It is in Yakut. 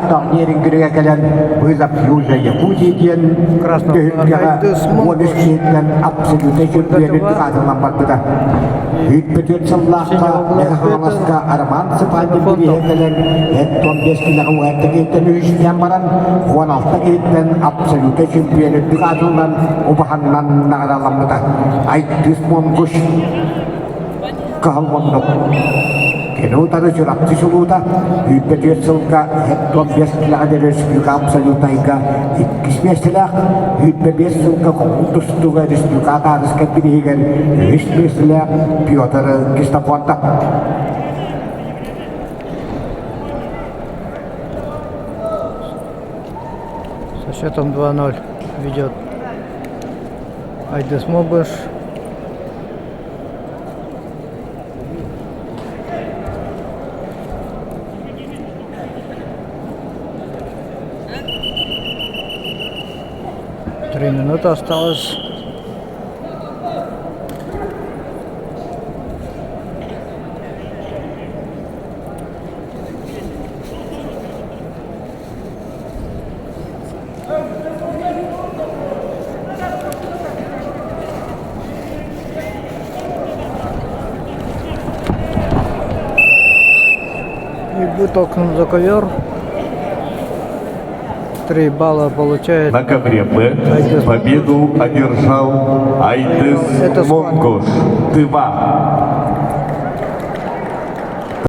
олохтоох Нерюнгригэ кэлэн Вызов Южной Якутии диэн түһүлгэҕэ 13 киһиттэн абсолютнай чөмпүйүөнүн аатыллан барбыта. Үүппүтүн сыллаахха Мэҥэ Хаҥаласка Роман Цыпандин бирииһэ кэлэн 75 киилэҕэ уһатта киһиттэн үһүстээн баран 16 киһиттэн абсолютнай чөмпүйүөн үрдүк аатыллан убаһаннан наҕарааламмыта. Айдыс Монгуш Кыһыл муннук. Кини утары Чурапчы чулуута 24 сылга 75 килэҕэ диэри республика абсолютнайга иккис миэстэлээх, 25 сылга хомун тустууга республика атаарыска бирииһигэр үһүс миэстэлээх Петр Кистофонтов. Со счетом 2-0 ведет Айдыс Могуш. Три минуты осталось. И вытолкнут за ковер. Три балла получает. На ковре Б победу одержал Айдыс Монгош, Тыва.